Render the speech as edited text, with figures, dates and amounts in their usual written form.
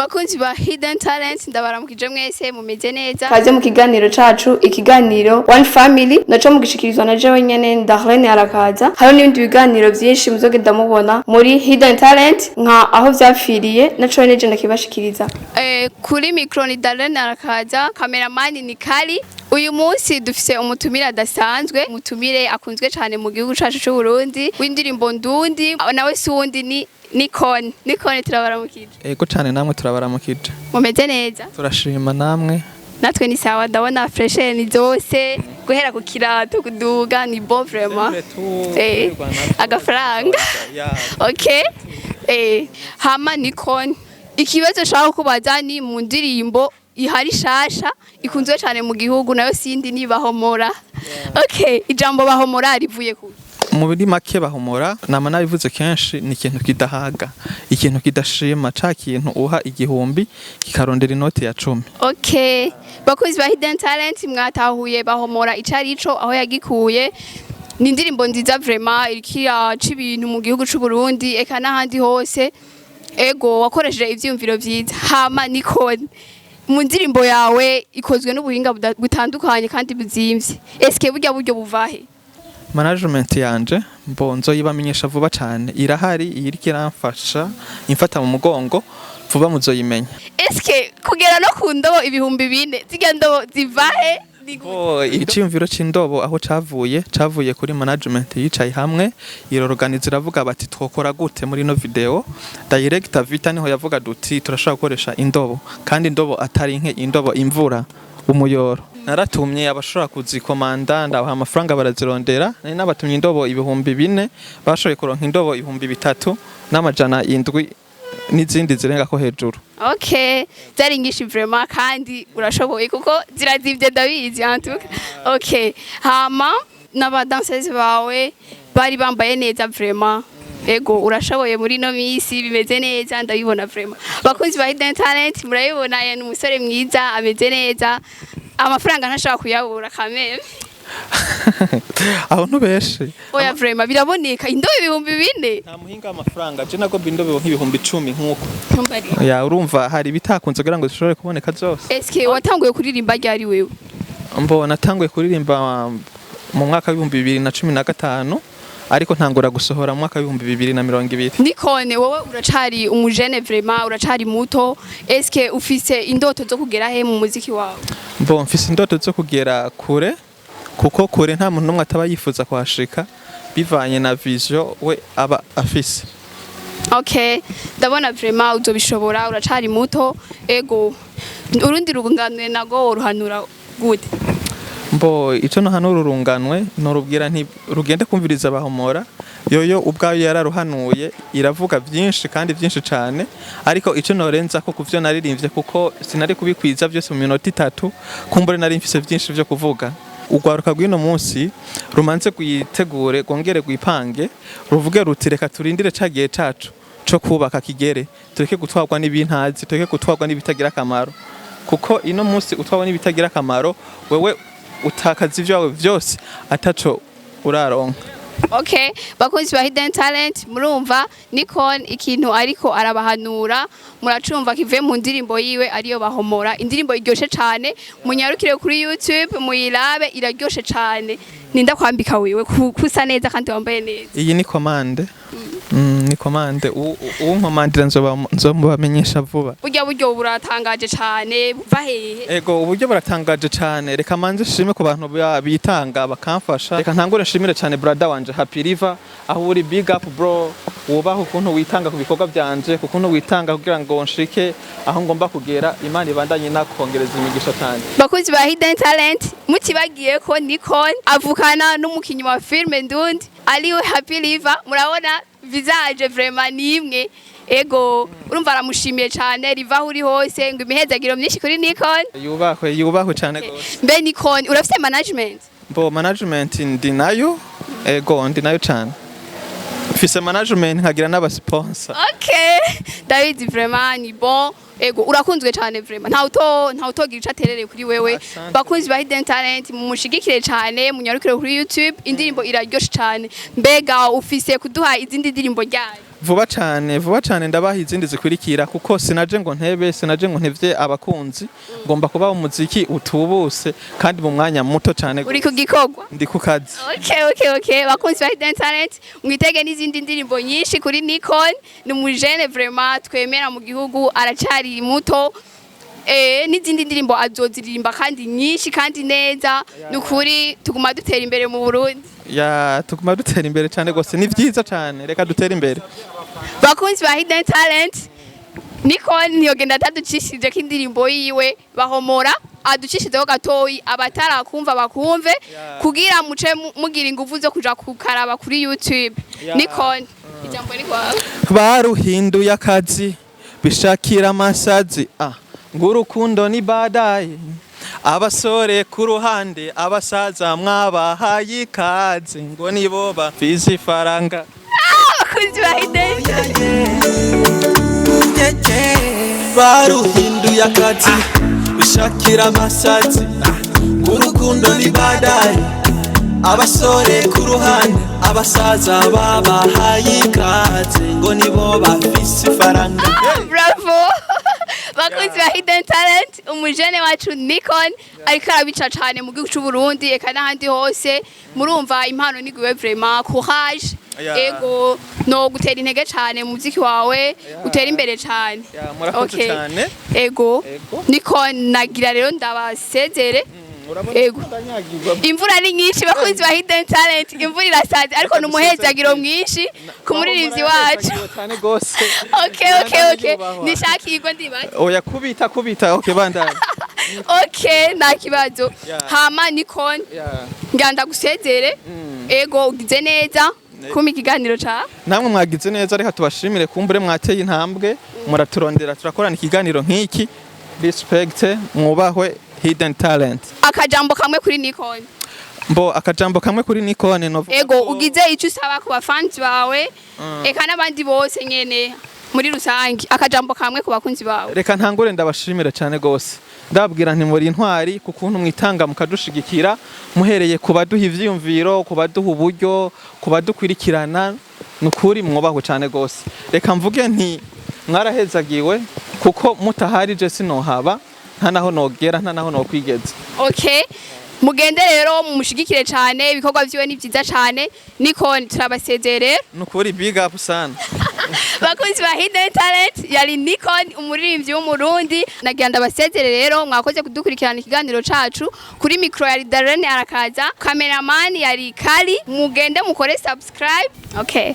Bakunzi ba Hidden Talent, ndabaramukije mwese. Mumeze neza? Kaze mu kiganiro cacu, ikiganiro One Family, naco mugishikirizwa na jewe nyene, Darlene Arakaza. Hariho n'ibindi biganiro vyinshi muzogenda mubona muri Hidden Talent, nka aho vyapfiriye, naco nyene ndakibashikiriza. Kuri micro ni Darlene Arakaza, cameraman ni Kali. Uyu munsi dufise umutumire adasanzwe, umutumire akunzwe cane mu gihugu cacu c'u Burundi, w'indirimbo Ndundi. Nawe si wundi, ni Nikon. Nikon, turabaramukije. Ego cane, namwe turabaramukije. Mumeze neza? Turashima, namwe? Natwe ni sawa. Ndabona fraîcheur zose, guhera ku kirato kuduga, ni bon vraiment. Agafaranga. Okay, hama Nikon, ikibazo nshaka kubaza ni mu ndirimbo ihari shasha ikunzwe cyane mu gihugu, nayo sindi ni Bahomora. Okay, ijambo Bahomora rivuye ku Muri make, Bahomora, nama nabivuze kenshi, ni ikintu kidahaga, ikintu kidashima, ca kintu uha 1000 kikarondera inoti ya 10. Okay, bakunzi ba Hidden Talent, mwatahuye Bahomora ico arico, aho yagikuye. Ni indirimbo nziza vraiment, iriko iraca ibintu mu gihugu c'u Burundi eka n'ahandi hose. Ego, wakoresheje ivyiyumviro vyiza. Hama Nikon, mu ndirimbo yawe ikozwe n'ubuhinga butandukanye kandi buzimvye. Eske burya buryo buvahe? Management yanje, mbo nzoyibamenyesha vuba cane. Irahari, iriko iramfasha, imfata mu mugongo. Vuba muzoyimenya. Eske kugera no ku ndobo 4000, zirya ndobo zivahe? Oh, iciyumviro c'indobo aho cavuye, cavuye kuri management yicaye hamwe, irorganiza, iravuga bati: "Twokora gute muri ino video?" Director Vita niho yavuga duti: "Turashobora gukoresha indobo, kandi indobo atari nke, indobo imvura umuyoro." Naratumye abashobora kuzikomanda, ndabaha amafaranga, barazirondera. Nari nabatumye indobo 4000, bashoboye kuronka indobo 3700 n'izindi zirenga ko hejuru. Okay, zari nyinshi vraiment, kandi urashoboye kuko zirazivye, ndabizi en tout cas. Okay, hama n'abadanseuses bawe bari bambaye neza vraiment. Ego, urashoboye muri no misi, bimeze neza, ndabibona vraiment. Bakunzi ba Hidden Talent, murabibona, ni umusore mwiza, ameze neza, amafaranga ntashobora kuyabura kameme. Aho ntubeshe. Oya, vraiment biraboneka, indobo 4000. Nta muhinga w'amafaranga, je nagomba indobo nk'10.000 nk'uko. Ntumbariye. Ya, urumva hari ibitakunze kugira ngo zishobore kuboneka zose. Eske watanguye kuririmba ryari wewe? Mbona natanguye kuririmba mu mwaka w'2015, ariko ntangura gusohora mu mwaka w'2020. Nikone, wowe uracari umujene vraiment, uracari muto. Eske ufise indoto zo kugera he mu muziki wawe? Mbo mfise indoto zo kugera kure, kuko kure nta muntu n'umwe ataba yifuza kuhashika, bivanye na vision we aba afise. Okay, ndabona vraiment uzobishobora, uracari muto. Ego, urundi runganwe nago woruhanura gute? Mbo ico no hano ururunganwe norubwira nti rugende kumviriza Bahomora. Yoyo ubwayo yararuhanuye, iravuga byinshi kandi byinshi cane. Ariko ico norenza ko kuvyo naririmbye, kuko sinari kubikwiza byose mu minota 3, kumbure nari mfise byinshi vyo kuvuga. Urwaruka rw'ino munsi rumanze rwitegure, rwongere rwipange, ruvuge ruti: "Reka turindire ca gihe cacu co kubaka kigere, tureke gutwarwa n'ibintazi, tureke gutwarwa n'ibitagira akamaro." Kuko ino munsi utwarwa n'ibitagira akamaro, wewe utakaza ivyawe vyose ataco uraronka. Okay, bakunzi ba Hidden Talent, murumva Nikon ikintu ariko arabahanura, muracumva kivuye mu ndirimbo yiwe ariyo Bahomora, indirimbo iryoshe cane. Munyarukire kuri YouTube muyirabe, iraryoshe cane. Ninda kwambika wewe kusa neza kandi wambaye neza? Iyi ni commande, ni commande. Uwunkomandira nzomubamenyesha vuba. Burya buryo buratangaje cane, buva hehe? Ego, uburyo buratangaje cane. Reka manze nshime ku bantu bitanga bakamfasha. Reka ntangure nshimire cane brother wanje Happy River, aho uri, big up bro. Wubaha ukuntu witanga ku bikorwa byanje, ku kuntu witanga kugira ngo nshike aho ngomba kugera. Imana ibandanye nakongereza imigisha cyane. Bakunzi ba Hidden Talent, mutibagiye ko Nikon avukana n'umukinyi wa filme Ndundi ariwe Happy River. Murabona visage vraiment ni imwe. Ego, urumva aramushimiye cane. Riva aho uri hose, ngo imihezagiro myinshi kuri Nikon. Yubahwe, yubahwe cyane gose. Mbe Nikon, urafise management? Bo, management ndi nayo. Ego, ndi nayo cyane. Mfise management, nkagira n'abasponsor. Okay, ndabizi vraiment ni bon. Ego, urakunzwe cyane vraiment, nta utogira ico aterereye kuri wewe. Asante. Bakunzi ba Hidden Talent, mumushigikire cyane, munyarukire kuri YouTube, indirimbo iraryoshe cyane. Mbega ufise kuduha izindi ndirimbo ryari? Vuba cane, vuba cane ndabaha izindi zikurikira, kuko sinaje ngo ntebe, sinaje ngo ntevye abakunzi. Ngomba kubaha umuziki utubuse kandi mu mwanya muto cane. Uri ku gikorwa. Ndi ku kazi. Okay, bakunzi ba Hidden Talent, mwitege n'izindi ndirimbo nyinshi kuri Nikon. Ni umujene vraiment twemera mu gihugu, aracari muto. N'izindi ndirimbo azoziririmba kandi nyinshi kandi neza. Nukuri tuguma dutera imbere mu Burundi. Ya, tuguma dutera imbere cane gose, ni vyiza cane, reka dutere imbere. Bakunzi ba Hidden Talent, Nikon ntiyogenda ataducishije ko indirimbo yiwe "Bahomora", aducishijeho gatoyi, abatarakumva bakumve, kugira muce mugira inguvu zo kuja kukaraba kuri YouTube. Nikon, ijambo ni kwawe. Baruhinduye akazi, bishakira amasazi, ah, ng'urukundo ni badaye, abasore ku ruhande, abasaza mwabahaye ikaze, ngo nibo bafise ifaranga. Abakunzi ba Hidden. Baruhinduye akazi, bishakira amasazi, urukundo ni badaye, abasore ku ruhande, abasaza babahaye ikaze, ngo nibo bafise ifaranga. Bravo! Bakunzi ba Hidden Talent, umujene wacu Nikon ariko arabica cane mu gihugu c'u Burundi eka n'ahandi hose. Murumva impano niguwe, vraiment courage. Ego, no gutera intege cane mu muziki wawe, utera imbere cane. Yeah, murakoze cane. Ego. Ego. Nikon, nagira rero ndabasezere. Ego. Imvura ni nyinshi, bakunzi ba Hidden Talent, imvura irasaze, ariko ni umuhezagiro mwinshi ku muririmbyi wacu. Cyane gose. Okay, nishakirwe ndibaza. Oya, kubita kubita, okay, bandanye. Okay, nta kibazo. Hama Nikon, ngira ndagusezere. Ego, ugize neza kuma ikiganiro ca. Namwe mwagize neza, reka tubashimire, kumbure mwateye intambwe muraturondera turakorana ikiganiro nk'iki. Respect, mwubahwe, Hidden Talent. Akajambo kamwe kuri Nikon. Mbo akajambo kamwe kuri Nikon novuga Ego, ugize icyo usaba ku bafanzi bawe eka n'abandi bose nyene muri rusange, akajambo kamwe ku bakunzi bawe. Reka ntangure ndabashimira cyane gose, ndababwira nti muri intwari ku kuntu mwitanga mukadushigikira, muhereye ku baduha ivyiyumviro, ku baduha uburyo, ku badukwirikirana. Ni ukuri mwubahwe cyane gose. Reka mvuge nti mwarahezagiwe, kuko mutahari je sinohaba, nta naho nogera, nta naho nokwigeza. Okay, mugende rero mumushigikire cyane, ibikorwa vyiwe ni vyiza cyane. Nikon, turabasezeye rero. Ni ukuri, big up sana. Bakunzi ba Hidden Talent, yari Nikon, umuririmbyi w'Umurundi. Nagira ndabasezere rero, mwakoze kudukurikirana ikiganiro cacu. Kuri micro yari Darlene Arakaza, cameraman yari Kali. Mugende mukore subscribe, okay.